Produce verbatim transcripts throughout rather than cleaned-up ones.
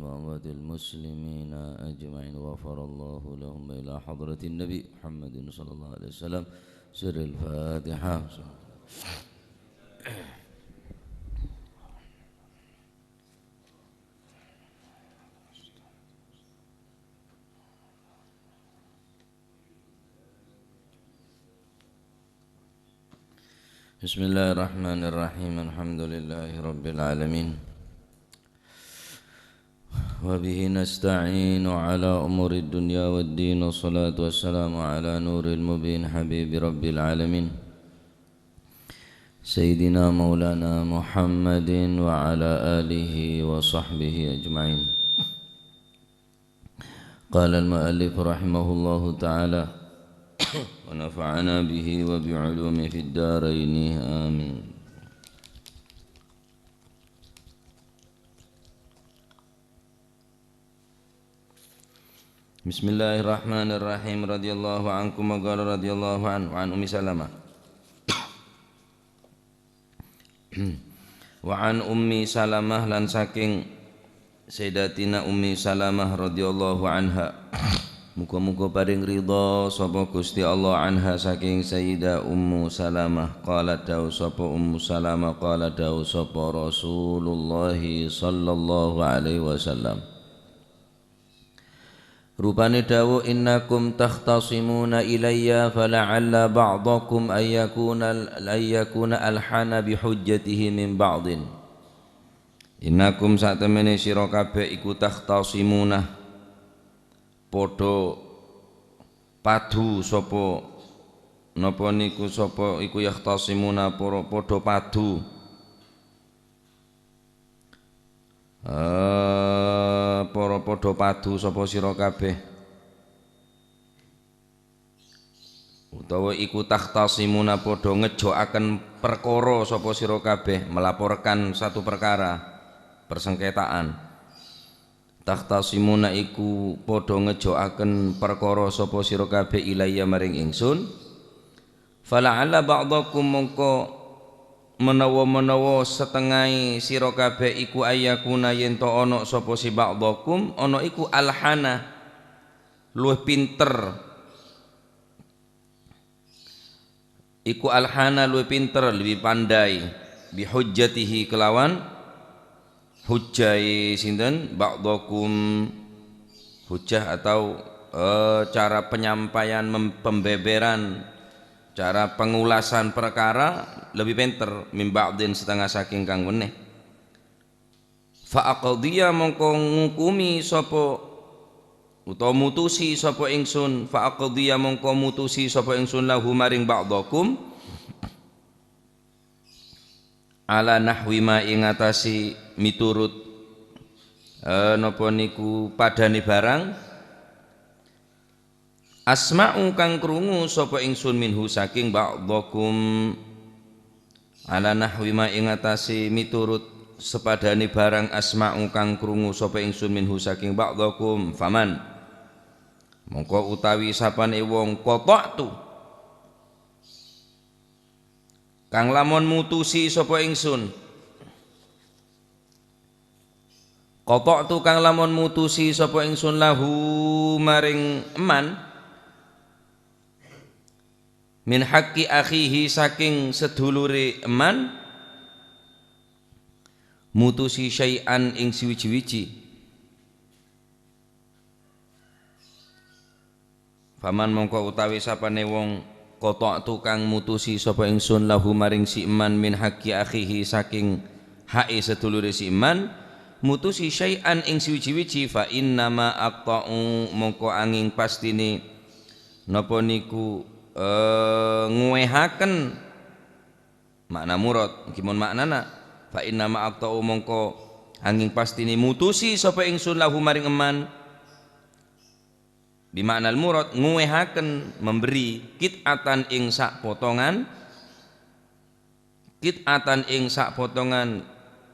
وأموات المسلمين أجمعين، غفر الله لهم، إلى حضرة النبي محمد صلى الله عليه وسلم. سر الفاتحة. بسم الله الرحمن الرحيم. الحمد لله رب العالمين. وبه نستعين على أمور الدنيا والدين. والصلاة والسلام على نور المبين حبيب رب العالمين. سيدنا مولانا محمد وعلى آله وصحبه أجمعين. قال المؤلف رحمه الله تعالى، ونفعنا به وبعلومه في الدارين، آمين. بسم الله الرحمن الرحيم. رضي الله عنكم، وقال رضي الله عنه، عن أم سلمة. Wa an Ummi Salamah, lan saking Sayyidatina Ummi Salamah radhiyallahu anha. Muga-muga paring ridha sapa Gusti Allah anha saking Sayyidah Ummu Salamah. Qalat, dawuh sapa Ummu Salamah, qala, dawuh sapa Rasulullah sallallahu alaihi wasallam. Rupane dawuh, "Innakum takhtasimuna ilayya, fala'alla ba'dakum ayyakuna, ayyakuna alhana bihujjatihi min ba'din." Innakum, satemene sira kabeh iku takhtasimuna, padha padu sapa, napa niku sapa iku yakhtasimuna, para padha padu. Eh, para padha padu sapa sira kabeh? Utawa iku takhtasimuna, padha ngejoaken perkara sapa sira kabeh, melaporkan satu perkara, persengketaan. Takhtasimuna iku padha ngejoaken perkara sapa sira kabeh ilayya maring ingsun. Fala'alla ba'dakum, mongko menawa-menawa satengngae sira kabeh iku ayyakuna yen to ana sapa si ba'dakum, ana iku alhana, luwih pinter. Iku alhana, luwih pinter, lebih pandai, bihujjatihi, kelawan hujjahe sinten? Ba'dakum. Hujjah atau, eh, cara penyampaian mem-, pembeberan, cara pengulasan perkara lebih pinter, min ba'din, setengah saking kang weneh. Fa aqdiya, mongko ngukumi sapa, utawa mutusi sapa ingsun, fa aqdiya, mongko mutusi sapa ingsun, lahu, maring ba'dakum, ala nahwi ma, ing atase miturut, eh, napa niku padane barang, asma'u, kang krungu sapa ingsun, minhu, saking ba'dakum, ala nahwi ma, ing atase miturut sapadane barang, asma'u, kang krungu sapa ingsun, minhu, saking ba'dakum. Faman, mongko utawi sapane wong, qata'tu, kang lamon mutusi sapa ingsun. Qata'tu, kang lamon mutusi sapa ingsun, lahu, maring eman, min haqqi akhihi, saking sedulure eman, mutusi syai'an, ing sawiji-wiji. Faman, mongko utawi sapane wong, qata'tu, kang mutusi sapa ingsun, lahu, maring si eman, min haqqi akhihi, saking hake sedulure si eman, mutusi syai'an, ing sawiji-wiji, fa innama aqta'u, mongko anging pastine napa niku, eh, ngowehaken. Ma'na murad, gimon ma'nana, fa innama aqta'u, mongko anging pastine mutusi sapa ingsun, lahu, maring eman. Bi ma'nal murad, ngowehaken, memberi, qit'atan, ing sapotongan, qit'atan, ing sapotongan,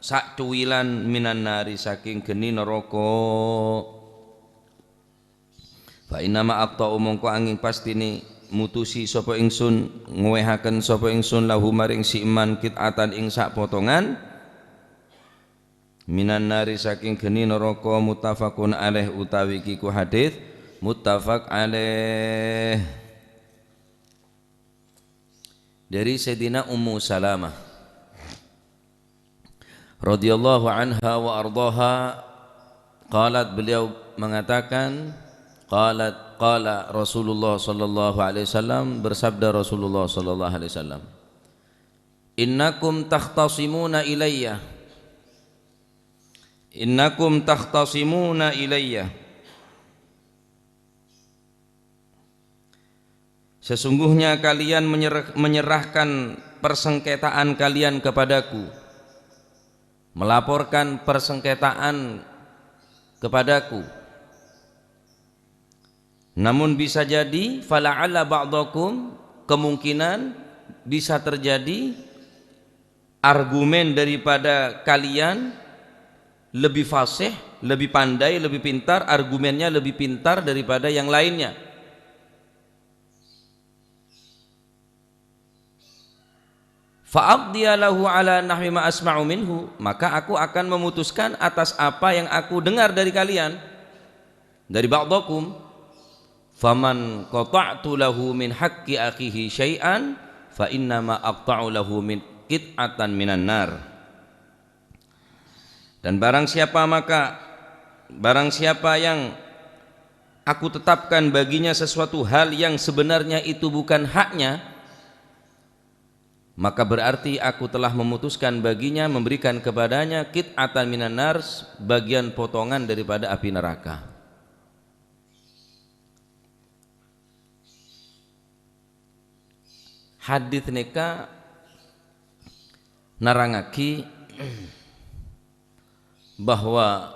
sacuwilan, minan nari, saking geni neraka. Fa innama aqta'u, mongko anging pastine mutusi sapa ingsun, ngowehaken sapa ingsun, lahu, maring si eman, qit'atan, ing sapotongan. Minan nari saking geni naraka, muttafaqun alaih, utawi kiku hadits muttafaq alaih. Dari Sayyidina Ummu Salamah radhiyallahu anha wa ardhaha, qalat, beliau mengatakan, qalat, qala Rasulullah sallallahu alaihi wasallam, bersabda Rasulullah sallallahu alaihi wasallam, "Innakum takhtasimuna ilayya, innakum takhtasimuna ilayya." Sesungguhnya kalian menyer-, menyerahkan persengketaan kalian kepadaku, melaporkan persengketaan kepadaku. Namun bisa jadi, fala'alla ba'dakum, kemungkinan bisa terjadi argumen daripada kalian lebih fasih, lebih pandai, lebih pintar, argumennya lebih pintar daripada yang lainnya. "Fa aqdiya lahu ala nahwi ma asma'u minhu," maka aku akan memutuskan atas apa yang aku dengar dari kalian, dari ba'dakum. "Faman qata'tu lahu min haqqi akhihi syai'an, fa innama aqta'u lahu min qit'atan minan nar." Dan barang siapa maka, barang siapa yang aku tetapkan baginya sesuatu hal yang sebenarnya itu bukan haknya, maka berarti aku telah memutuskan baginya, memberikan kepadanya qit'atan minan nar, bagian potongan daripada api neraka. Hadits nèka nerrangngaghi bahwa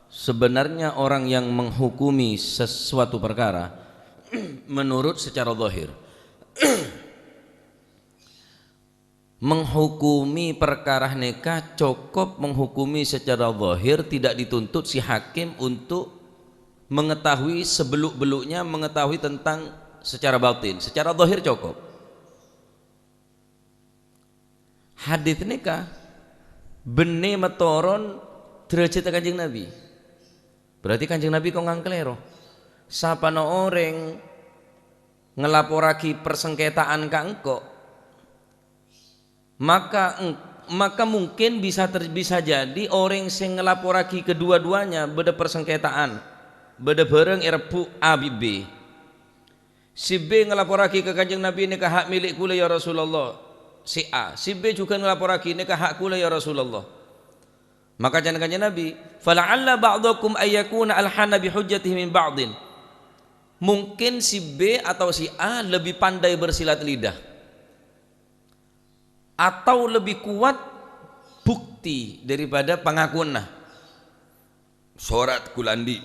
sebenarnya orang yang menghukumi sesuatu perkara menurut secara zahir, menghukumi perkara nèka cokop menghukumi secara zahir, tidak dituntut si hakim untuk mengetahui sebeluk-beluknya, mengetahui tentang secara batin. Secara zahir cokop. Hadits nèka bânnè matoron dârâjhâddhâ Kanjeng Nabi. Berarti Kanjeng Nabi kok nganglèro. Sapana orèng ngalaporraghi parsengketaan ka engko', maka eng-, maka mungkin bisa ter-, bisa jadi orèng sè ngalaporraghi kedua-duanya bâdâ parsengketaan, bâdâ bârâng èrebbhu' A bi' B. Si B ngalaporraghi ka Kanjeng Nabi, "Nèka ha' mèlè' kaulâ, ya Rasulullah." Si A, si B jhughân ngalaporraghi, "Nèka ha' kaulâ, ya Rasulullah." Maka can Kanjeng Nabi, "Fala'alla ba'dakum ayyakuna alhana bi hujjatihi min ba'din." Mungkin si B atau si A lebih pandai bersilat lidah. Atau lebih kuat bukti daripada pangakuanna. Sorat ghulâ andi',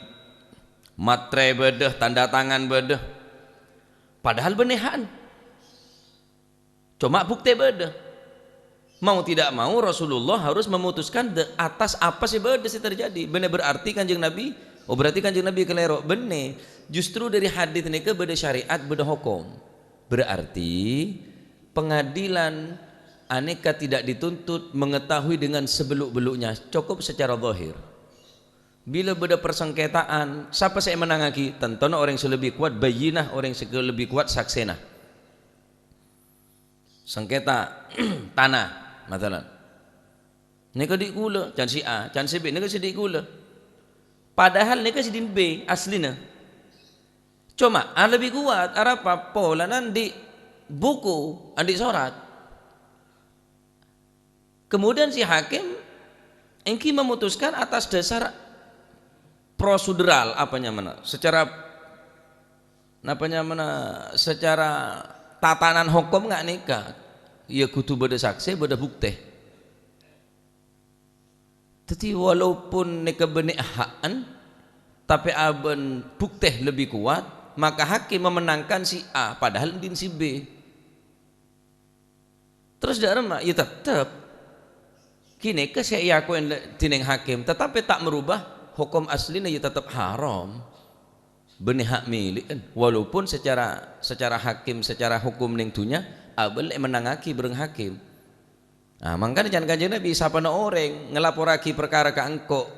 matre bâdâ, tanda tangan bâdâ. Padahal bânnè ha'an. Coma bukti bâdâ. Mau tidak mau, Rasulullah harus memutuskan de-, atas apa sè bâdâ sè terjadi. Bânnè berarti Kanjeng Nabi, oh, berarti Kanjeng Nabi kalèro. Bânnè, justru dâri hadits nèka bâdâ syariat, bâdâ hokom. Berarti pengadilan anèka tidak dituntut mengetahui dengan sebeluk-beluknya, cokop secara zahir. Bilâ bâdâ parsengketaan, sapa sè èmennangngaghi? Tantona orèng sè lebbi kowat bayyinah, orèng sè lebbi kowat saksèna. Sengketa tana, masalan. Nèka andi' kaulâ, can si A, can si B, nèka sè andi' kaulâ. Padahal nèka sè andi' B aslina. Coma, A lebbi kowat, arapa? Polana andi' buku, andi' sorat. Kemudian si hakim èngghi memutuskan atas dasar prosedural, apa nyamana, secara, napa nyamana, secara tatanan hokom nga' nèka, ya kudu bâdâ saksè, bâdâ bukti. Dhâddhi, walaupun nèka bânnè ha'an, tapè abân bukti lebbi kowat, maka hakim memenangkan si A, padahal andi' si B. Terros dâ' remma, ya tettep. Ghânèka sè èakowen le-, dhinèng hakim, tatapè ta' merubah hokom aslina, ya tettep haram. Bânnè ha' mèlè'en, walaupun secara, secara hakim, secara hokom neng dhunnya, abân le mennangngaghi bhâreng hakim. Nah, mangkana can Kanjeng Nabi, "Sapana orèng ngalaporraghi parkara ka engko',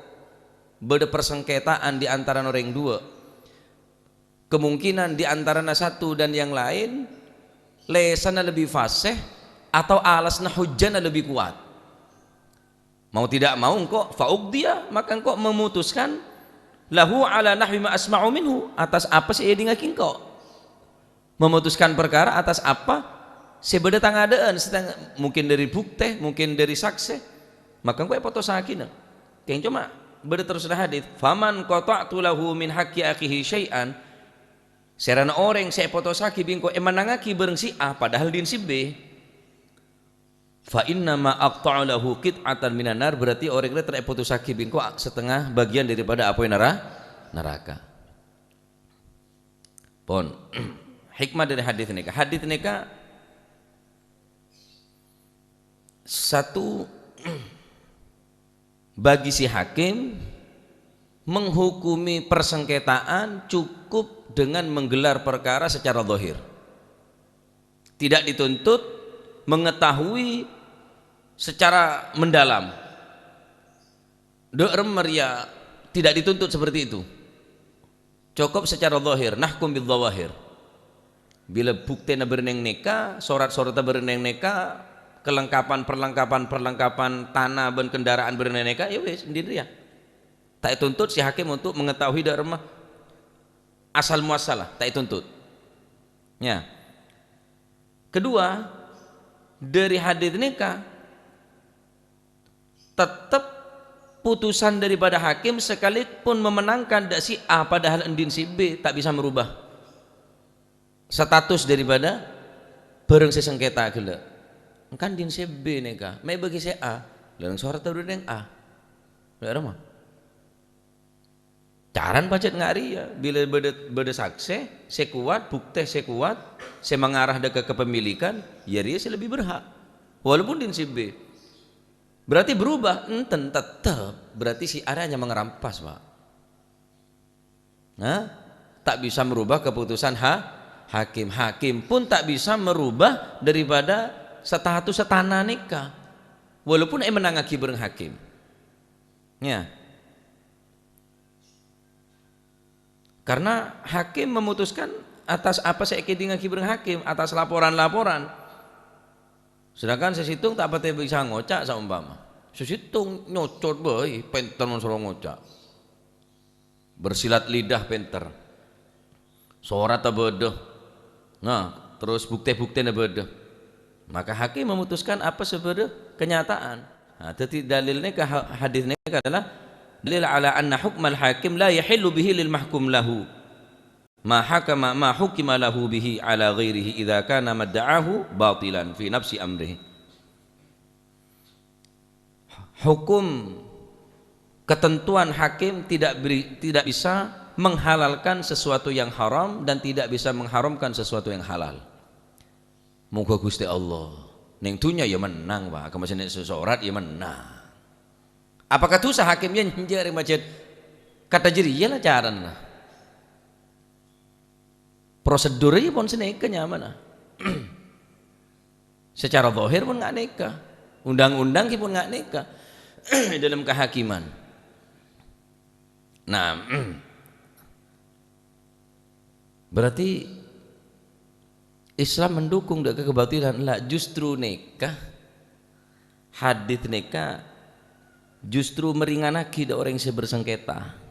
bâdâ parsengketaan di antarana orèng duwâ', kemungkinan di antarana satu dan yang lain lèsanna lebbi fasih atau alasna hujjahna lebbi kowat. Mau tidak mau engko' fa uqdiya, maka engko' memutuskan lahu ala nahwi ma asma'u minhu, atas apa sè èdingngaghi engko'." Memutuskan parkara atas apa sè bâdâ tang adâ'ân, seteng-, mungkin dâri buktè, mungkin dâri saksè, maka engko' èpotosaghina. Kèng coma bâdâ terrosanna hadis, "Faman qata'tu lahu min haqqi akhihi syai'an," sèrana orèng sè èpotosaghi bi' engko' èmennangngaghi bhâreng si A, padahal dhin si B, "fa innama aqta'u lahu qit'atan minan nar," berarti orèng rèya ta' èpotosaghi bi' engko' a-, satengnga bâgiyân daripada apoy nara-, naraka. Pon. Hikmah dâri hadis nèka. Hadis nèka satu, bagi si hakim menghukumi persengketaan cukup dengan menggelar perkara secara zahir. Tidak dituntut mengetahui secara mendalam. Dâ' remma rèya tidak dituntut seperti itu. Cukup secara zahir, nahkum bidz-dzawahir. Bilâ buktèna bârnèng nèka, sorat-soratta bârnèng nèka, kelengkapan-perlengkapan, perlengkapan tana bân kendaraan bârnèng nèka, ya wis, dhin rèya. Ta' ètuntut si hakim untuk mengetahui dâ' remma asal muasalla, ta' ètuntut. Ya. Kedua, dâri hadis nèka, tettep putusan daripada hakim sekalipun memenangkan dâ' si A, padahal èndhin si B, ta' bisa merubah status daripada bhâreng sè sengketa ghellâ'. Engkan dhin si B nèka, mè' bâgi si A, lâreng sorat ta' bâdâ neng A. Dâ' remma. Carana pajhât nga' rèya, bilâ bâdâ, bâdâ saksè sè kowat, buktè sè kowat, sè mengarah dâ' ka kepemilikan, ya rèya sè lebbi berhak. Walaupun dhin si B. Berarti berubah? Enten, tettep. Berarti si A rèya nyamana ngerampas, Pak. Nah, ta' bisa merubah keputusan ha-, hakim. Hakim pun ta' bisa merubah daripada status tana nèka. Walaupun èmennangngaghi bhâreng hakim. Ya. Karena hakim memutuskan atas apa sè èkèdingngaghi bhâreng hakim, atas laporan-laporan. Sedangkan sè sèttong ta' patè bisa ngoca' saompama. Sè sèttong nyocot bhâi, pènter mon soro ngoca'. Bersilat lidah pènter. Soratta bâdâ. Nah, terros buktè-buktèna bâdâ. Maka hakim memutuskan apa sè bâdâ kenyataan. Nah, dhâddhi dalil nèka ha-, hadis nèka adalah dalil ala anna hukmal hakim la yahillu bihi lil mahkum lahu. Ma hakama, ma hukima lahu bihi ala ghairihi idza kana madda'ahu batilan fi nafsi amrihi. Hukum, ketentuan hakim tidak beri-, tidak bisa menghalalkan sesuatu yang haram dan tidak bisa mengharamkan sesuatu yang halal. Moghâ Ghustè Allah. Neng dhunnya ya mennang, Pak. Kemma sè nè' sorat ya mennang. Apakah dhusa hakim? Ya, enjâ', rè majât. Kadhâ' jârèya la carana. Prosedurra pon sanèka nyamana. Secara zahir pon nga' nèka. Undang-undang ghi pon nga' nèka. Dalam kehakiman. Nah, berarti Islam mendukung dâ' ka kabatilan, la justru nèka, hadis nèka justru meringanaghi dâ' orèng sè bersengketa.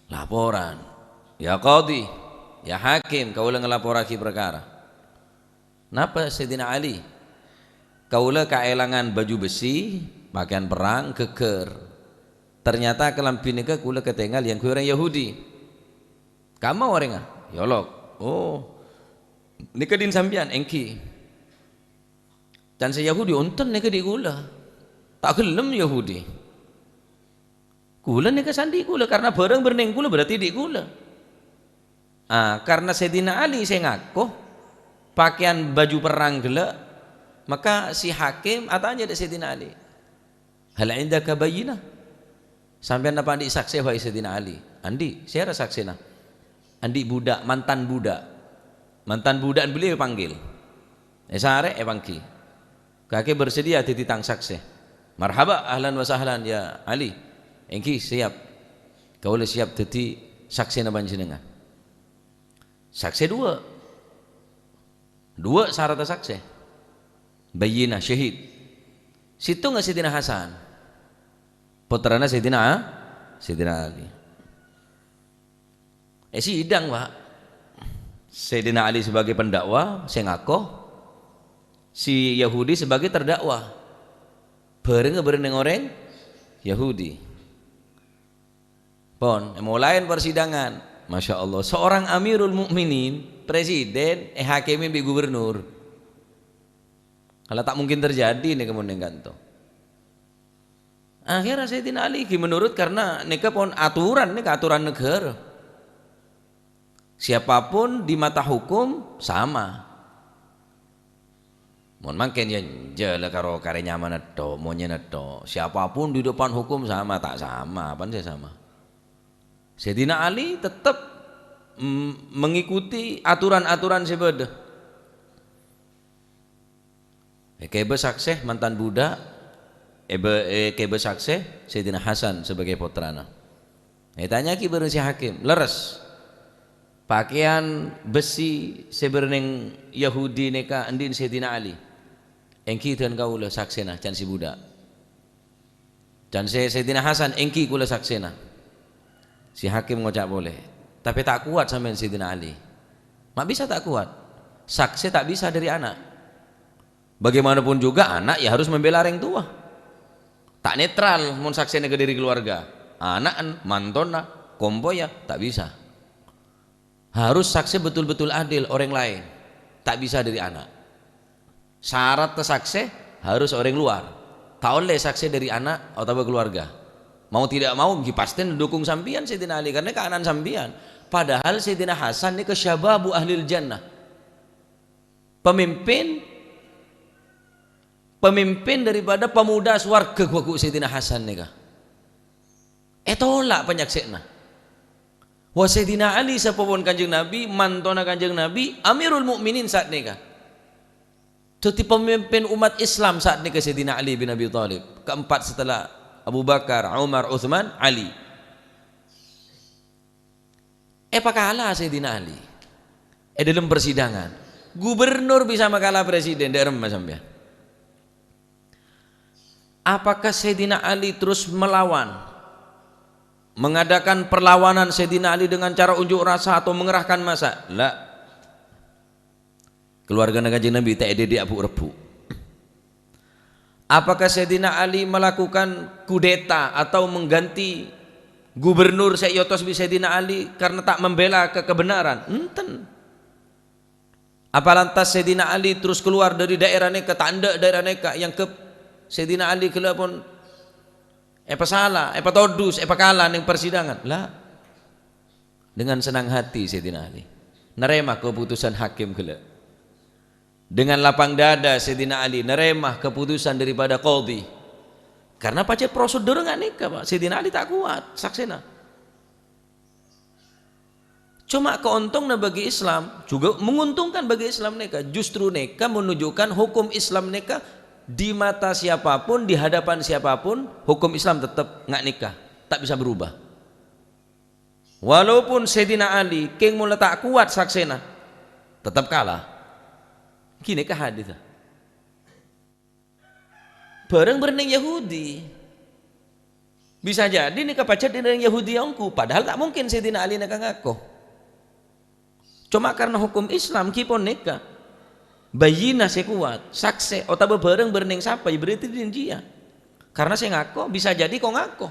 Laporan. "Ya Qadhi, ya Hakim, kaulâ ngalaporraghi parkara." "Napa, Sayyidina Ali?" "Kaulâ kaèlangan bâju bessè, pakèyan perrang, ghâggâr. Ternyata kalambhi nèka kaulâ katèngal èyangghuy orèng Yahudi." "Kamma orèngnga?" "Yolok." "Oh, nèka dhin sampèyan?" "Èngghi." "Can sè Yahudi?" "Onten, nèka dhi' kaulâ." "Ta' ghellem Yahudi." "Kaulâ nèka sandhi' kaulâ, karna bhârâng bârnèng kaulâ, berarti dhi' kaulâ." Ah, karna Sayyidina Ali sè ngako, pakèyan bâju perrang ghellâ', maka si hakim atanya dâ' Sayyidina Ali, "Hal indaka bayyinah?" "Sampèyan napa andi' saksè, wahai Sayyidina Ali?" "Andi'." "Sèra saksèna?" "Andi' budak, mantan budak. Mantan budakna beliau èpanggil. Èsarè, èpangghi. Kakè bersedia dhâddhi tang saksè?" "Marhaba, ahlan wa sahlan, ya Ali." "Èngghi, siap. Kaulâ siap dhâddhi saksèna panjhennengngan." Saksè duwâ'. Duwâ' saratta saksè. Bayyinah, syahid. Sèttongnga Sayyidina Hasan. Pottrana Sayyidina A-, Sayyidina Ali. È sidang, Pak. Sayyidina Ali sebagai pendakwa, sè ngako. Si Yahudi sebagai terdakwa. Bhârângnga bârnèng orèng Yahudi. Pon, èmolaè persidangan. Masya Allah, seorang Amirul Mukminin, presiden, èhakimi bi' gubernur. Kalau ta' mungkin terjadi nèka mon nèng kanto. Akhirnya Sayyidina Ali ghi menurut karena nèka pon aturan, nèka aturan negara. Siapapun di mata hukum sama. Mon mangkèn ya jhâlâ karo karè nyamana tho, monyèna tho. Siapapun di depan hukum sama, ta' sama, apana sè sama? Sayyidina Ali tetep, mm, mengikuti aturan-aturan sè bâdâ. Èkèbâ saksè mantan budak, èbâ-, èkèbâ saksè Sayyidina Hasan sebagai pottrana. Ètanya'aghi bâreng si hakim, lerres. Pakèyan bessè sè bârnèng Yahudi nèka andi'na Sayyidina Ali? Èngghi dhân kaulâ saksèna, can si budak. Can sè Sayyidina Hasan, èngghi kaulâ saksèna. Si hakim ngoca' polè, "Tapè ta' kowat sampèyan Sayyidina Ali. Ma' bisa ta' kowat? Saksè ta' bisa dâri ana'. Bagaimanapun juga anak ya harus membela rèng towa. Ta' netral mon saksèna dâri keluarga. Ana'en, mantona, kompoyya, ta' bisa." Harus saksè betul-betul adil orèng laèn, ta' bisa dâri ana'. Saratta saksè harus orèng luar, ta' ollè saksè dâri ana' otabâ keluarga. Mau tidak mau, ghi pastè ndukung sampèyan Sayyidina Ali, karena kaana'an sampèyan. Padahal Sayyidina Hasan nèka syababu ahlil jannah. Pemimpin, pemimpin daripada pemuda swarga ghu-, ghu Sayyidina Hasan nèka. Ètolak panyaksè'na. Wa Sayyidina Ali, sapopon Kanjeng Nabi, mantona Kanjeng Nabi, Amirul Mukminin saat nèka. Dhâddhi pemimpin umat Islam saat nèka Sayyidina Ali bin Abi Thalib, keempat setelah Abu Bakar, Umar, Utsman, Ali. Èpakala Sayyidina Ali è dâlem persidangan. Gubernur bisa makala presiden, dâ' remma sampèyan. Apakah Sayyidina Ali terus melawan, mengadakan perlawanan Sayyidina Ali dengan cara unjuk rasa atau mengerahkan massa? La. Keluargana Kanjeng Nabi ta' èdidik abu'-rebbhu'. Apakah Sayyidina Ali melakukan kudeta atau mengganti gubernur sè èotos bi' Sayyidina Ali karena ta' membela ke-, kebenaran? Enten. Apa lantas Sayyidina Ali terus keluar dari daerah nèka, ta' endâ' daerah nèka, èangghep Sayyidina Ali ghellâ' pon èpasala, èpatodus, èpakala nèng persidangan? La. Dengan senang hati Sayyidina Ali narèma keputusan hakim ghellâ'. Dengan lapang dada Sayyidina Ali narèma keputusan daripada qadhi. Karena pajhât prosedur nga' nèka, Pak. Sayyidina Ali ta' kowat saksèna. Cuma keuntunganna bagi Islam, juga menguntungkan bagi Islam nèka. Justru nèka menunjukkan hukum Islam nèka di mata siapapun, di hadapan siapapun, hukum Islam tetep nga' nèka. Ta' bisa berubah. Walaupun Sayyidina Ali kèng mola ta' kowat saksèna, tetep kala. Ghi nèka hadis. Bârâng bârnèng Yahudi. Bisa jadi nèka pajhât dhinèng Yahudi ongghu, padahal ta' mungkin Sayyidina Ali nèka ngako. Coma karna hukum Islam ghi' ponèka bayyinah sè kowat, saksè, otabâ bhârâng bârnèng sapa, ya berarti dhin jiyâ. Karna sè ngako bisa jadi ko-ngako.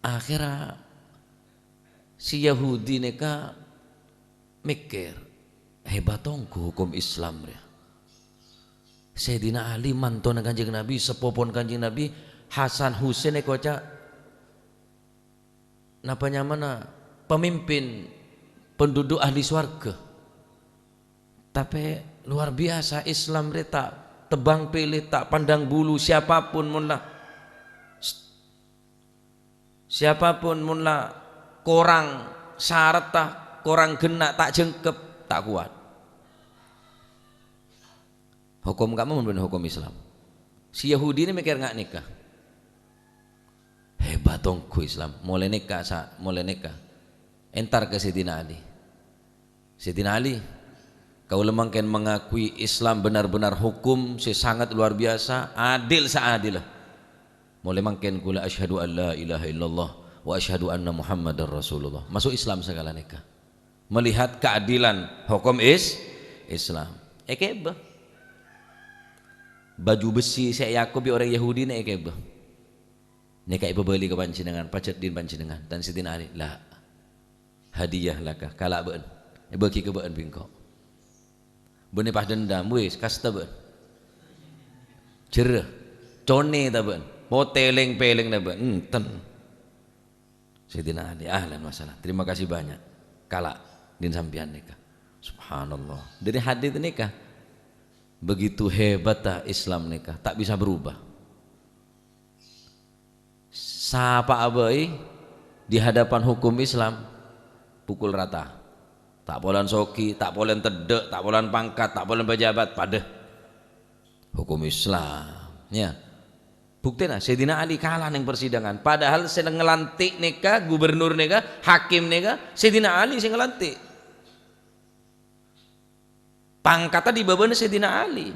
Akhèrra si Yahudi nèka mèkkèr, "Hebat ongghu hukum Islam rèya. Sayyidina Ali mantona Kanjeng Nabi, sapopona Kanjeng Nabi, Hasan Husain èkoca' napa nyamana pemimpin penduduk ahli swarga." Tapè luar biasa Islam rè ta' tebang pilih, ta' pandang bulu, siapapun mon la, siapapun mon la korang saretta, korang ghenna', ta' jhengkep, ta' kowat. Hukum kamu mon bânnè hukum Islam. Si Yahudi nè mèkkèr nga' nèka. Hebat ongghu Islam. Molaè nèka, sa-, molaè nèka. Entar ka Sayyidina Ali. "Sayyidina Ali, kaulâ mangkèn mengakui Islam benar-benar hukum sè sangat luar biasa, adil saadilla. Molaè mangkèn kaulâ asyhadu an la ilaha illallah wa asyhadu anna Muhammadar Rasulullah." Maso' Islam sakala nèka. Melihat keadilan hukum is-, Islam. Èkèbâ. Baju besi sè èako bi' orèng Yahudi nè èkèbâ. "Nèka èpabâli ka panjhennengngan, pajhât dhin panjhennengngan." Dan Sayyidina Ali, "La. Hadiyah laka, kala' bâ'ân. Èbâgi ka bâ'ân bi' engko'. Bânnè pas dendam, wis, kasta bâ'ân. Jherrâ, conè ta' bâ'ân, potè lèng-pèlèng ta' bâ'ân." Enten. Sayyidina Ali, "Ahlan wa sahlan. Terima kasih banyak. Kala' dhin sampèyan nèka." Subhanallah. Dâri hadits nèka, begitu hebatta Islam nèka, ta' bisa berubah. Sapa'a bhâi di hadapan hukum Islam, pukul rata. Ta' polana soghi, ta' polana teddhâ', ta' polana pangkat, ta' polana pejabat, padâ. Hukum Islam, ya. Buktèna, Sayyidina Ali kala neng persidangan. Padahal sè ngelantik nèka, gubernur nèka, hakim nèka, Sayyidina Ali sè ngelantik. Pangkatta è bâbâna Sayyidina Ali.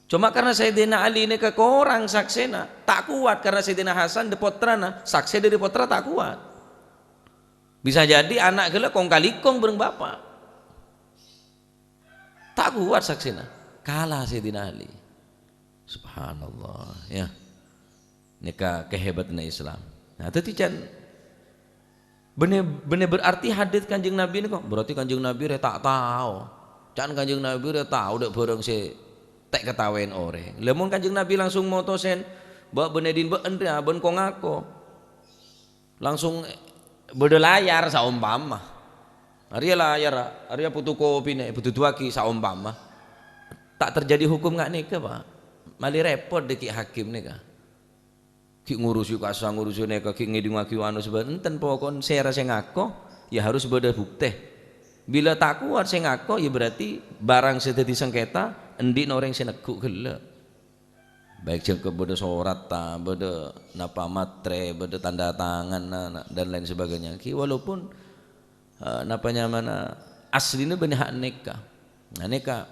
Coma karna Sayyidina Ali nèka korang saksèna, ta' kowat karna Sayyidina Hasan, dâ-, pottrana, saksè dâri pottra ta' kowat. Bisa jadi ana' ghellâ' kong-kali kong bhâreng bapa'. Ta' kowat saksèna. Kala Sayyidina Ali. Subhanallah, ya. Nèka kahebatanna Islam. Nah, dhâddhi can bânnè, bânnè berarti hadits Kanjeng Nabi nèko, berarti Kanjeng Nabi rè ta' tao. Can Kanjeng Nabi rè tao dâ' bhârâng sè ta' èkataowè orèng. Lah, mon Kanjeng Nabi langsung motosèn, "Bâ-, bânnè dhin bâ'ân rèya, bân ko-ngako." Langsung bâdâ layar saompama. Arèya layar, arèya fotokopina èpadhudhuwâghi saompama. Ta' terjadi hukum nga' nèka, Pak. Malè rèpot dâ' ghi' hakim nèka. Ghi' ngurusi kassa, ngurusi nèka, ghi' ngèdingngaghi anu sebâ-, enten pokon sèra sè ngako, ya harus bâdâ buktè. Bilâ ta' kowat sè ngako, ya berarti barang sè dhâddhi sengketa, andi'na orèng sè neggu' ghellâ'. Baik jhângkep bâdâ sorat ta, bâdâ napa matrè, bâdâ tanda tangan, na-, na-, dan lain sebagainya. Ghi walaupun, eh, napa nyamana, aslina bânnè ha' nèka. Nah, nèka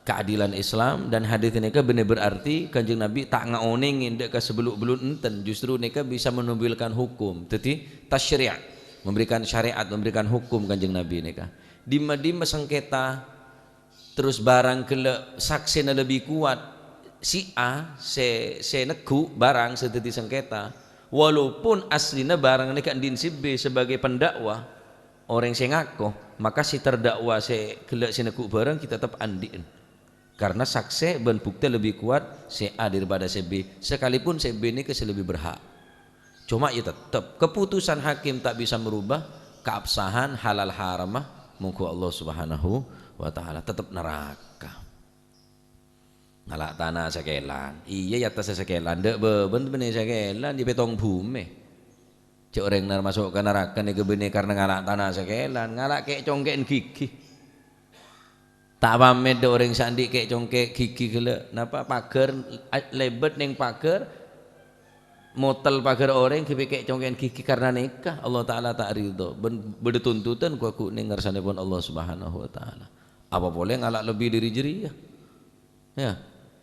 keadilan Islam dan hadits nèka bânnè berarti Kanjeng Nabi ta' ngaonèngè dâ' ka sabellu'-bellu'na enten, justru nèka bisa menimbulkan hukum. Dhâddhi tasyri', memberikan syariat, memberikan hukum Kanjeng Nabi nèka. Dimma-dimma sengketa, terros bârâng ghellâ' saksèna lebbi kowat, si A sè, sè neggu' bârâng sè dhâddhi sengketa, walaupun aslina bârâng nèka andi'na si B sebagai pendakwa, orèng sè ngako, maka si terdakwa sè ghellâ' sè neggu' bârâng ghi tetep andi'na. Karena saksè bân buktè lebbi kowat sè A daripada sè B, sekalipun sè B nèka sè lebbi berhak. Coma ya tetep, keputusan hakim ta' bisa merubah kaabsahan halal haramma mongghu Allah Subhanahu wa Ta'ala, tetep naraka. Ngala' tana sakèlan. Iyâ, è attas sakèlan. Dâ' bâbâna bânnè sakèlan, ya pètong bhumè. Jhâ' orèng nar-, maso' ka naraka nèka bânnè karna ngala' tana sakèlan. Ngala' kè'-congkè'en ghighi. Ta' pamèt dâ' orèng sè andi' kè'-congkè' ghighi ghellâ'. Napa paghâr, a-, lèbât neng paghâr, motel paghâr orèng ghibâ kè'-congkè'en ghighi karna nèka Allah Ta'ala ta' ridho. Bân bâdâ tuntutan ghu-, ghu neng ngarsanèpon Allah Subhanahu wa Ta'ala. Apa polè ngala' lebbi dâri jârèya? Ya,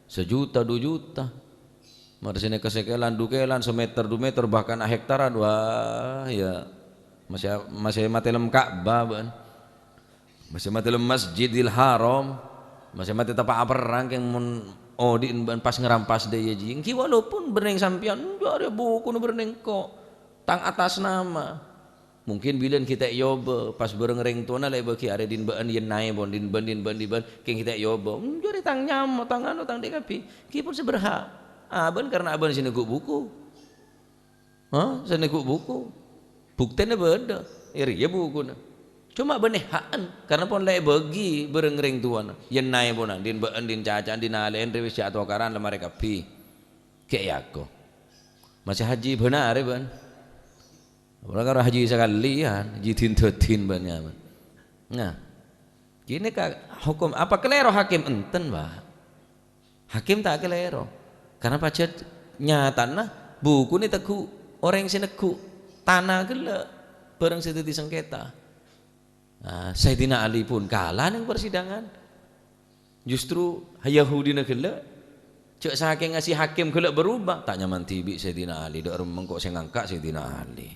sajuta, du juta. Mara sè nèka sèkèlan, dukèlan, sameter, du meter, bahkan ahektaran, wah, ya, masè, masè matè lem Ka'bah, bân. Masè matè lem Masjidil Haram, masè matè teppa' aperrang, kèng mon odi'na bân pas ngarampas dâjâ, ji. Ènggi walaupun bârnèng sampèyan, "Enjâ', arèya bukuna bârnèng ko', tang atas nama." Mungkin bilân ghi' ta' èobâ, pas bâreng rèng towana la èbâgi arè din bâ'ân yèn naè pon, din bân, din bân, din bân, kèng ghi' ta' èobâ. "Enjâ', arèya tang nyama, tang anu, tang dâ' kabbhi." Ghi' pon sè berhak. Abâ'na karna abâ'na sè neggu' buku. Hah? Sè neggu' buku. Buktèna bâdâ. Iyâ rèya bukuna. Coma bânnè ha'na, karna pon la èbâgi bâreng rèng towana. Yèn naè pona, din bâ'ân, din caca'an, din alè'en rè wis jâ' atokaran la marè kabbhi. Ghi' èako. Masè haji bân arè, bân. Ora karo haji sakalèyan, haji din-dâdin bân nyama. Nah, kènè ka hokom apa kalèro hakim? Enten, Pak. Hakim ta' kalèro. Karna pajhât nyatana bukuna ètegghu' orèng sè neggu' tana ghellâ' bâreng sè dâddhi sengketa. Nah, Sayyidina Ali pun kala neng persidangan. Justru Yahudina ghellâ', jâ' sakènga sè hakim ghellâ' berubah, ta' nyaman dhibi' Sayyidina Ali, dâ' remma engko' sè ngangka' Sayyidina Ali.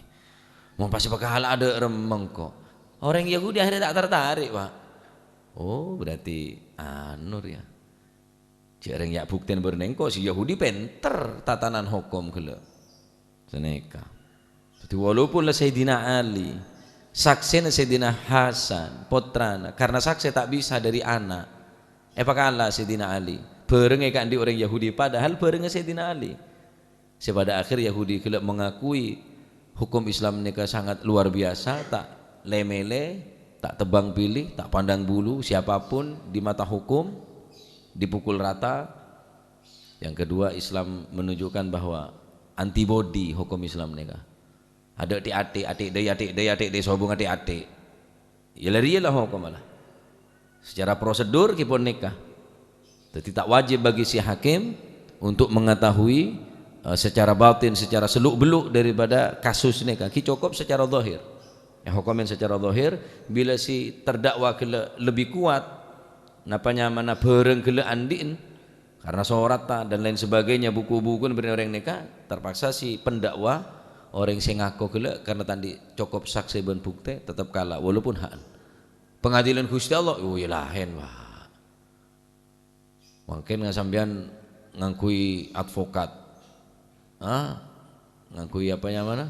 Mon pas pakala dâ' remma engko'. Orèng Yahudi akhirnya ta' tertarik, Pak. Oh, berarti anu rèya. Jâ' rèng ya' buktèna bârnèng ko' sè Yahudi pènter tatanan hokom ghellâ'. Sanèka. Dhâddhi, walaupun la Sayyidina Ali, saksèna Sayyidina Hasan, pottrana, karna saksè ta' bisa dâri ana', èpakala Sayyidina Ali, bârengngè kaandi' orèng Yahudi, padahal bârengngè Sayyidina Ali. Sè pada akhir Yahudi ghellâ' mengakui hukum Islam nèka sangat luar biasa, ta' lè-mèlè, ta' tebang pilih, ta' pandang bulu, siapapun di mata hukum dipukul rata. Yang kedua, Islam menunjukkan bahwa antibodi hukum Islam nèka. Adâ' ti-ati, ati dâi, ati dâi, ati dâi, sobung ati-ati. Ya, la rèya la hokomma la. Secara prosedur ghi pon nèka. Dhâddhi ta' wajib bagi si hakim untuk mengetahui, eh, secara batin, secara seluk-beluk daripada kasus nèka. Ghi cokop secara zahir. Ya, hokomèn secara zahir, bila si terdakwa ghellâ' lebih kuat, napa nyamana bâreng ghellâ' andi'en, karena soratta dan lain sebagainya, buku-buku bâreng orèng nèka, terpaksa si pendakwa, orèng sè ngako ghellâ' karena ta' andi' cokop saksè bân buktè, tetep kala, walaupun ha'na. Pengadilan Gusti Allah, oh, ya laèn, Pak. Mangkèn nga-, sampèyan ngangghuy advokat. Hah? Ngangghuy apa nyamana?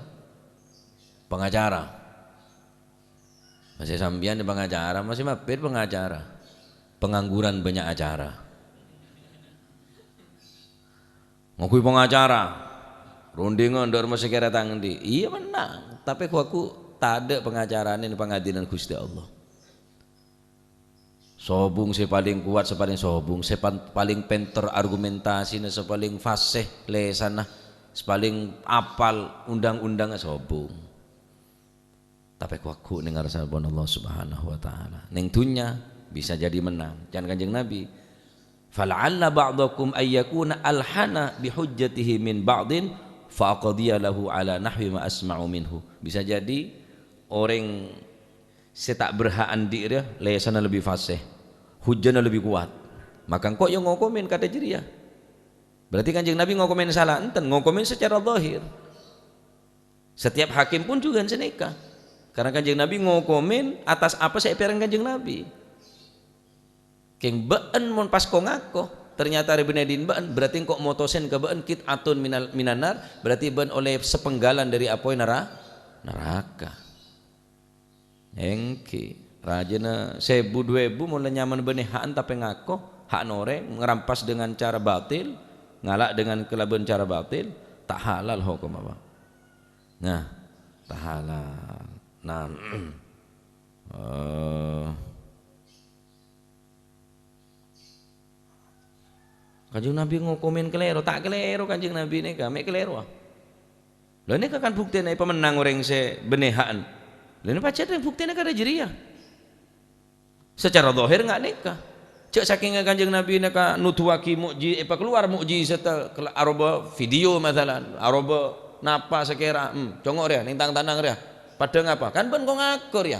Pengacara. Masè sampèyan pangacara, masè mampir pangacara. Pengangguran banyak acara. Ngangghuy pangacara. Rundingan dâ' remma sè kèra tang endi? Iyâ, mennang. Tapè ghu-, ghu tadâ' pangacarana è pangadilan Gusti Allah. Sobung sè palèng kowat, sè palèng sobung, sè pan-, palèng pènter argumentasina, sè palèng fasih lèsanna, sè palèng apal undang-undangnga sobung. Tapè ghu-, ghu neng ngarsana pon Allah Subhanahu wa Ta'ala. Neng dhunnya bisa jadi mennang. Can Kanjeng Nabi, "Fala'alla ba'dakum ayyakuna alhana bihujjatihi min ba'din fa aqdiya lahu ala nahwi ma asma'u minhu." Bisa jadi orèng sè ta' berhak andi' rèya lèsanna lebbi fasih, hujjahna lebbi kowat. Maka engko' ya ngokomèn kadhâ' jârèya. Berarti Kanjeng Nabi ngokomèn sala enten, ngokomèn secara zahir. Setiap hakim pun juga sanèka. Karena Kanjeng Nabi ngokomèn atas apa sè èpèrèng Kanjeng Nabi. Kèng bâ'en mon pas ko-ngako, ternyata rè bânnè din bâ'en, berarti engko' motosèn ka bâ'en qit'atun minal, minan nar, berarti bâ'en ollè sapenggalan dâri apoy nara-, naraka. Èngghi, rajâna sèbu du èbu mon la nyamana bânnè ha'na tapè ngako, ha'na orèng, ngerampas dengan cara batil, ngala' dengan kalabân cara batil, ta' halal hokomma, Pak. Nah, ta' halal. Nah, eh, Kanjeng Nabi ngokomèn kalèro, ta' kalèro Kanjeng Nabi nèka, mè' kalèrowa. Lha nèka kan buktèna èpamennang orèng sè bânnè ha'na. Lha nèka pajhât buktèna kadhâ' jârèya. Secara zahir nga' nèka. Jâ' sakènga Kanjeng Nabi nèka nuduwaghi mu'ji-, èpakalowar mu'jizatta kela-, aropa video masalan, aropa napa sakèra, hmm, congo' rèya, neng tang-tanang rèya. Padâ ngapa? Kan bâ'en ko-ngako rèya.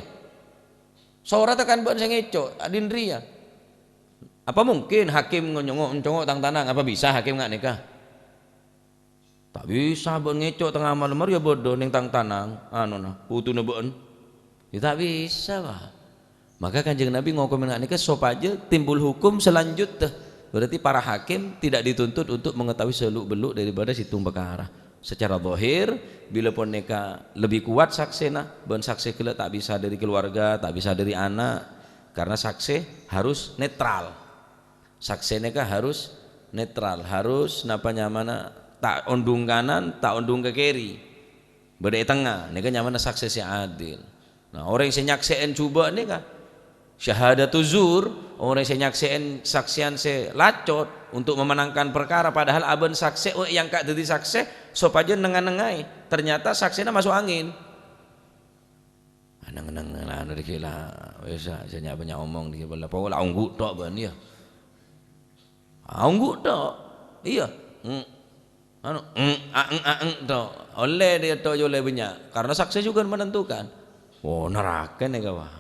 Soratta kan bâ'en sè ngèco', adhin rèya. Apa mungkin hakim ngo-, nyongo', congo' tang-tanang? Apa bisa hakim nga' nèka? Ta' bisa bâ'en ngèco' tengnga malem arè ya bâdâ neng tang-tanang, anona, putuna bâ'en. Ya ta' bisa, Pak. Maka Kanjeng Nabi ngokomè nga' nèka sopajâ timbul hukum selanjutnya. Berarti para hakim tidak dituntut untuk mengetahui seluk-beluk daripada sèttong parkara. Secara zahir, bilâ ponèka lebih kuat saksèna, bân saksè ghellâ' ta' bisa dâri keluarga, ta' bisa dâri ana', karena saksè harus netral. Saksè nèka harus netral, harus napa nyamana ta' ondhung kanan, ta' ondhung ka kèri. Bâdâ è tengnga, nèka nyamana saksè sè adil. Nah, orèng sè nyaksè'è jhubâ' nèka syahadatu zur, orèng sè nyaksè'è saksèyan sè lacot untuk memenangkan perkara, padahal abâ'na saksè, oh, èangka' dhâddhi saksè sopajâ nengnga-nengngaè. Ternyata saksèna maso' angèn. Neng-neng la anu dhâggi' la, wis, ah, sè nya'-bânnya' omong dhâggi' bâlâ. Pokok la ongghu tok bâ'en, iyâ. Ah, ongghu tok. Iyâ. Hmm. Anu, hmm, aeng, aeng tok. Ollè dhâ' tok jâ' ollè bânnya'. Karena saksè jhughân menentukan. Oh, naraka nèka, Pak.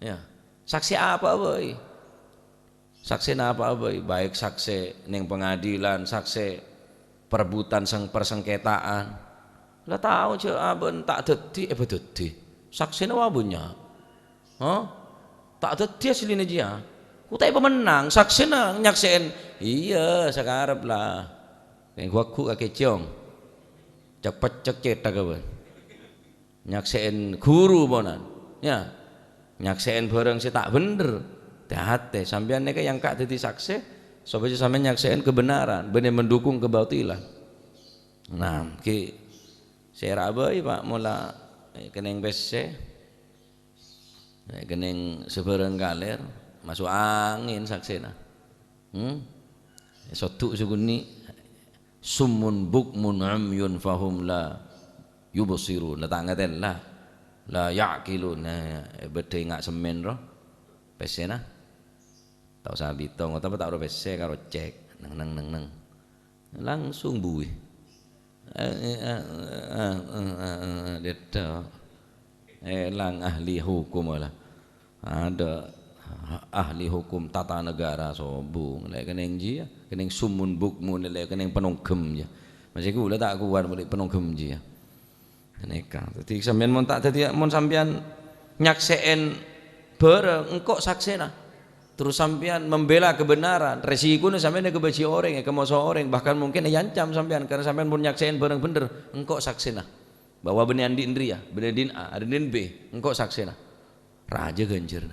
Ya. Saksè apa bhâi? Saksèna apa bhâi? Baik saksè neng pengadilan, saksè perebutan seng-, persengketaan. La tao jâ' abâ'na ta' dhâddhi, eh, bâ dhâddhi. Saksèna wa bânnya'. Hah? Ta' dhâddhi asllina jiyâ. Ku ta' èpamennang, saksèna nyaksè'è. Iyâ, sakarep la. Kèng ghu-, ghu kakècong. Cek-peccek cèthak abâ'. Nyaksè'è ghuru ponan, ya. Nyaksè'è bhârâng sè ta' bhendher. Tè-atè, sampèyan nèka èangka' dhâddhi saksè, sopajâ sampèyan nyaksè'è kebenaran, bânnè mendukung kebatilan. Nah, ghi' sèra bhâi, Pak, mola, eh, kennèng pèssè, eh, kennèng sabhârâng kalèr, maso' angèn saksèna. Hmm? Sodhu' sagunni', summun bukmun umyun fahum la yubsirun. La ta' ngatèla. La ya'qilun. Nah, bâdâ enga' semmèn ro. Pèssèna. Ta' osa bitong, otabâ ta' ro pèssè karo cek. Neng, neng, neng, neng. Langsung buwi. Eh, eh, eh, eh, eh, eh, eh, dhâddhi. Èlang ahli hukum la. Adâ' ahli hukum tata negara sobung. Lè' kennèng jiyâ, kennèng summun bukmun, lè' kennèng panongghem jiyâ. Masè ghulâ ta' kowat molè panongghem jiyâ. Nèka. Dhâddhi sampèyan mon ta' dhâddhi, mon sampèyan nyaksè'è bhârâng, engko' saksèna. Terus sampèyan membela kebenaran, resikona sampèyan èkabâji orèng, èkamoso orèng, bahkan mungkin èancam sampèyan karena sampèyan mon nyaksè'è bhârâng bhendher, engko' saksèna. Bahwa bânnè andi'na rèya, bânnè din A, arèya din B, engko' saksèna. Rajâ ghânjhârna.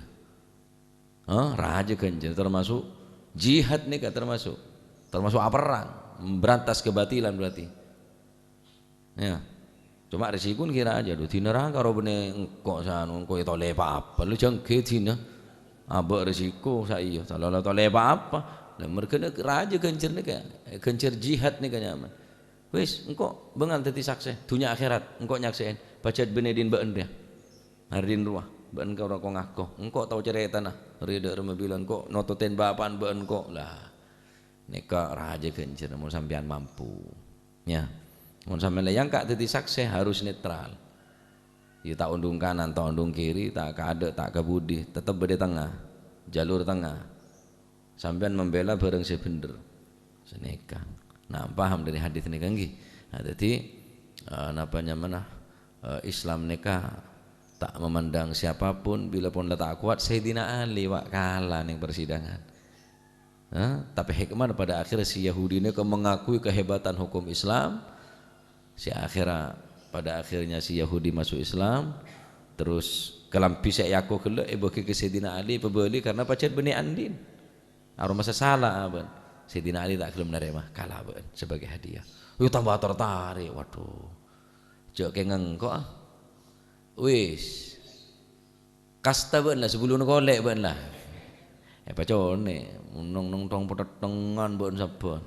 Hah? Rajâ ghânjhâr, termasuk jihad nèka termasuk. Termasuk aperrang, memberantas kebatilan berarti. Ya. Coma resikona kèra jâ, "Dhu, dina ra karo bânnè engko' sanu, engko' ètolè pa-apa, lu jhângghâ dina. Abâ' resiko sa iyâ, ta' la tolè pa-apa." Lah, merghâna rajâ ghânjhâr nèka, ghânjhâr jihad nèka nyamana. Wis, engko' bângal dhâddhi saksè, dhunnya akhèrat, engko' nyaksè'è, pajhât bânnè din bâ'en rèya. Arèya din rowa, bâ'en karo ko-ngako, engko' tao carètana, rèya dâ' remma bilân, engko' nototèn bapa'na bâ'en engko'. Lah, nèka rajâ ghânjhârna mon sampèyan mampu. Ya. Mon sampèyan la èangka' dhâddhi saksè harus netral. Ya, ta' ondhung kanan, ta' ondhung kèri, ta' ka adâ', ta' ka budi, tetep bâdâ tengnga, jalur tengnga. Sampèyan membela bhârâng sè bhendher. Sanèka. Nah, paham dâri hadis nèka, ènggi? Nah, dhâddhi, eh, napa nyamana, eh, Islam nèka ta' memandang siapapun, bilâ pon la ta' kowat, Sayyidina Ali, wa', kala neng persidangan. Hah? Tapè hikmah pada akhirnya si Yahudi nèka mengakui kehebatan hukum Islam, sè akhèra, pada akhirnya si Yahudi maso' Islam, terus kalambhi sè èako ghellâ' èbâghi ka Sayyidina Ali, pabâli karena pajhât bânnè andi'na. Aromasa sala abâ'na. Sayyidina Ali ta' ghellem narèma, kala abâ'na sebagai hadiah. Yo tambah tertarik, waduh. Jhâ' kèng engko', ah. Wis. Kasta bâ'na la, sabellunna kolè' bâ'na la. Èpaconè', nong-nong tong petettengan bâ'na sabbhân.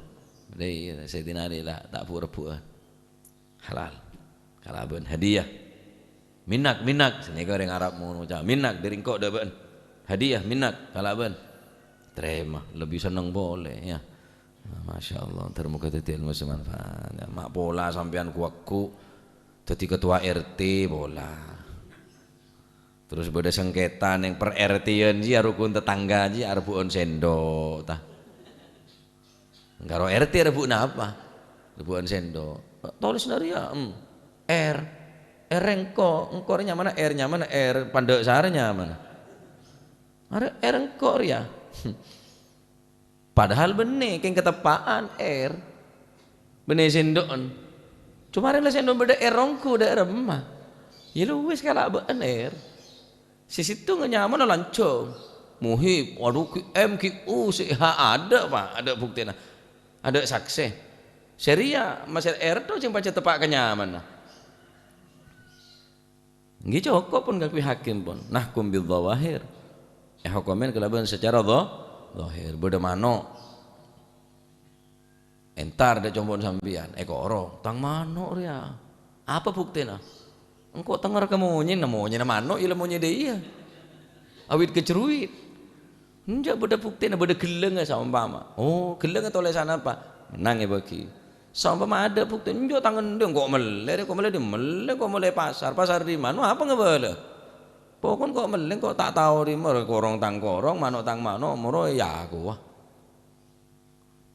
Lha iyâ, Sayyidina Ali la ta' bu'-rebbhu'ân. Halal. Kalabân hadiah. Minnak, minnak. Sanèka orèng Arab ngono ca'. Minnak, dâri engko' dâ' bâ'na. Hadiah, minnak, kalabân. Tarèma, lebbi senneng polè, ya. Masya Allah, ter-, moga dhâddhi ilmu sè manfaat. Ya, ma' pola sampèyan ku-, ku dhâddhi ketua R T pola. Terus bâdâ sengketa neng per-R T-an jiyâ, rukun tetangga jiyâ, arebbhu'ân sendok, ta. Karo R T arebbhu'ân apa? Arebbhu'ân sendok. Tolèsanna rèya, em, R. R engko', engko' rè nyamana R, nyamana R, pandhâ' sarè nyamana. Arè R engko' rèya. Padahal bânnè, kèng kateppa'an R. Bânnè sèndo'en. Coma rèng la sèndo'en bâdâ R ongghu dâ' remma. Iyâ luwès kala' bâ'en R. Sè sèttongnga nyamana lanjhâng. Muhib, waduh, ghi M, ghi U, sè ha adâ', Pa', adâ' buktèna. Adâ' saksè. Sè rèya, masè R to jhâng pajhât teppa' ka nyamana. Ènggi cokop pon kaangghuy hakim pon. Nahkum bidzawahir. Èhokomè kalabân sacara dha-, dhahir. Bâdâ mano'. Entar dâ' compo'na sampèyan, èkorong, "Tang mano' rèya. Apa buktèna?" "Engko' tengnger ka monyèna, monyèna mano' iyâ la monyè dâ' iyâ. Awit kacruwit." "Enjâ' bâdâ buktèna, bâdâ ghellângnga saompama." "Oh, ghellângnga tolèsanna apa?" "Mennang èbâgi." "Saompama adâ' buktèna, enjâ' tang endhi, engko' mellè, engko' mellè dâri mellè, engko' mellè pasar, pasar dâri mano', apa ngabâlâ?" "Pokon engko' mellè, engko' ta' tao dâri mano', korong tang korong, mano' tang mano', moro èakowa."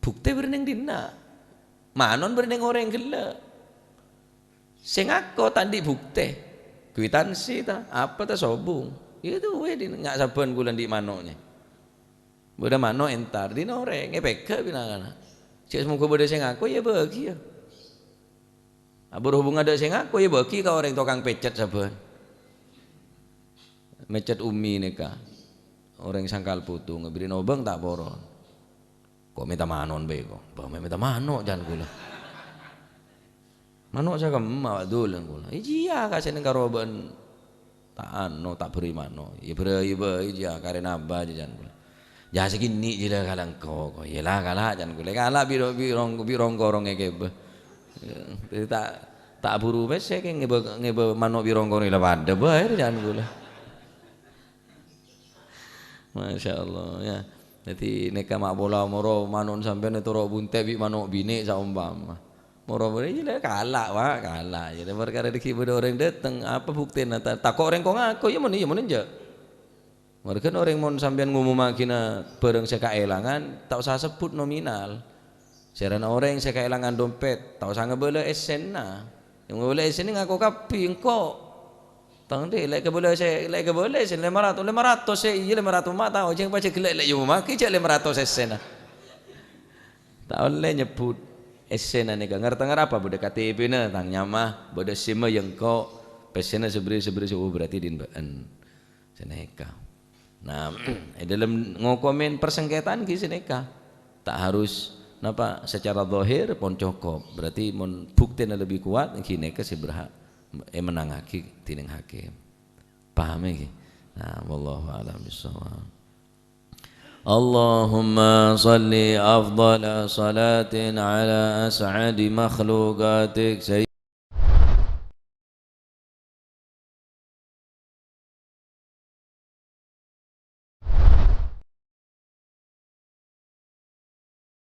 Buktè bâdâ neng dinna'. Mano' bâdâ neng orèng ghellâ'. Sè ngako ta' andi' buktè. Kwitansi ta, apa ta, sobung. Iyâ duwâ' dhin, nga' sabbhân kaulâ andi' mano'na. Bâdâ mano' entar, dhin orèng, èpèghâ' bi' na'-kana'. Cè' samongghu bâdâ sè ngako, iyâ bâgiyâ. Berhubung adâ' sè ngako, iyâ bâgi ka orèng tokang pècèt sabbhân. Mècèt ummi nèka. Orèng sangkal putung, èbèrri' nobâng ta' poron. Ko' mènta mano' bhâi ko'. Bâ mè' mènta mano', can kaulâ. Mano' sakemma, wa' dulân kaulâ. Iyâ, jiyâ, ka sènèng karo bâ'na. Ta' ano, ta' bâri' mano'. Iyâ, bârâi bhâi, jiyâ, karè nabâ, jiyâ, can kaulâ. Jiyâ, sakènè' jiyâ la kala' engko', ko'. Iyâ la, kala', can kaulâ. Kala' bi' ro-, bi' rong-, bi' rong-korong èkèbâ. Iyâ, ta', ta' buru pèssè, kè ngèbâ, ngèbâ mano' bi' rong-korong la padâ bhâi, can kaulâ. Masya Allah, ya. Dhâddhi, nèka ma' pola moro mano'na sampèyan ètoro' bunte' bi' mano' binè' saompama. Moro bârâi, iyâ la kala', Pak, kala'. Iyâ la parkara dhâggi' bâdâ orèng dâteng, apa buktèna? Ta-, tako' orèng ko' ngako, iyâ mon, iyâ mon enjâ'. Marghâna orèng mon sampèyan ngomomaghina bhârâng sè kaèlangan, ta' osa sebbhut nominal. Sèrana orèng sè kaèlangan dompèt, ta' osa ngabâlâ èssèna. Sè ngabâlâ èssèna ngako kabbhi, engko'. Tang dhi, lè' kabâlâ sè, lè' kabâlâ sè lèma ratos, lèma ratos sè, iyâ lèma ratos ma' tao, jhâng pajhât ghellâ' lè' èomomaghi jhâ' lèma ratos èssèna. Ta' ollè nyebbhut èssèna nèka. Ngartè-ngartè apa? Bâdâ K T P-na, tang nyama, bâdâ SIM-a, iyâ engko', pèssèna sabârâ-sabârâ sè, oh, berarti dhin bâ'en. Sanèka. Nah, è dâlem ngokomè persengketaan ghi sanèka. Ta' harus, napa, secara zahir pon cokop. Berarti mon buktèna lebbi kowat, ghi nèka sè berhak èmennangngaghi dhinèng hakim. Paham ghi? Nah, wallahu a'lam bishawab. Allahumma shalli afdhala shalatin ala as'adi makhluqatik,